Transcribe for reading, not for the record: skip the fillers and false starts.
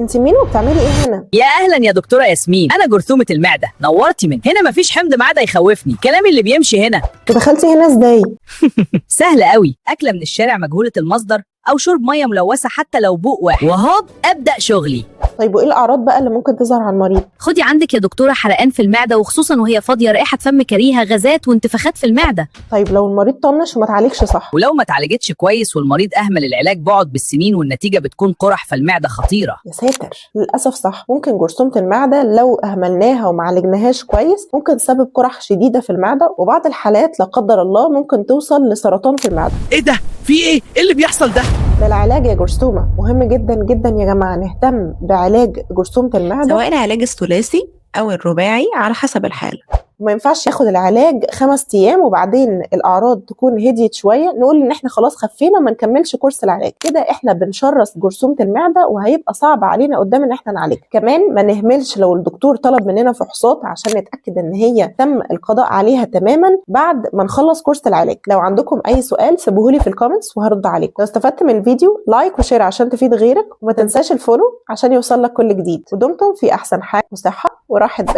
انت مين وبتعملي ايه هنا؟ يا اهلا يا دكتورة ياسمين، انا جرثومة المعدة. نورتي. من هنا مفيش حمض معده يخوفني، كلامي اللي بيمشي هنا. دخلتي هنا ازاي؟ سهل قوي، اكله من الشارع مجهولة المصدر او شرب مية ملوثة حتى لو بوق واحد، وهوب ابدا شغلي. طيب وايه الاعراض بقى اللي ممكن تظهر على المريض؟ خدي عندك يا دكتورة حرقان في المعدة، وخصوصا وهي فاضية، رائحة فم كريهة، غازات وانتفاخات في المعدة. طيب لو المريض طنش وما اتعالجش صح؟ ولو ما اتعالجتش كويس والمريض اهمل العلاج بقعد بالسنين والنتيجة بتكون قرح فالمعده خطيرة. يا ساتر، للاسف صح، ممكن جرثومة المعدة لو اهملناها وما عالجناهاش كويس ممكن تسبب قرح شديدة في المعدة، وبعض الحالات لا قدر الله ممكن توصل لسرطان في المعدة. ايه ده؟ في ايه؟ ايه اللي بيحصل ده؟ ده العلاج يا جرثومة مهم جدا جدا يا جماعة، نهتم بعلاج جرثومة المعدة، سواء العلاج الثلاثي أو الرباعي على حسب الحالة. وما ينفعش ياخد العلاج 5 ايام وبعدين الاعراض تكون هديت شوية نقول ان احنا خلاص خفينا وما نكملش كورس العلاج. كده احنا بنشرس جرثومة المعدة وهيبقى صعب علينا قدام ان احنا نعالجها. كمان ما نهملش لو الدكتور طلب مننا فحوصات عشان نتاكد ان هي تم القضاء عليها تماما بعد ما نخلص كورس العلاج. لو عندكم اي سؤال سيبوهولي في ال comments وهرد عليكم. لو استفدت من الفيديو like و share عشان تفيد غيرك، وما تنساش ال follow عشان يوصل لك كل جديد. ودمتم في احسن حال وصحة وراحة بال.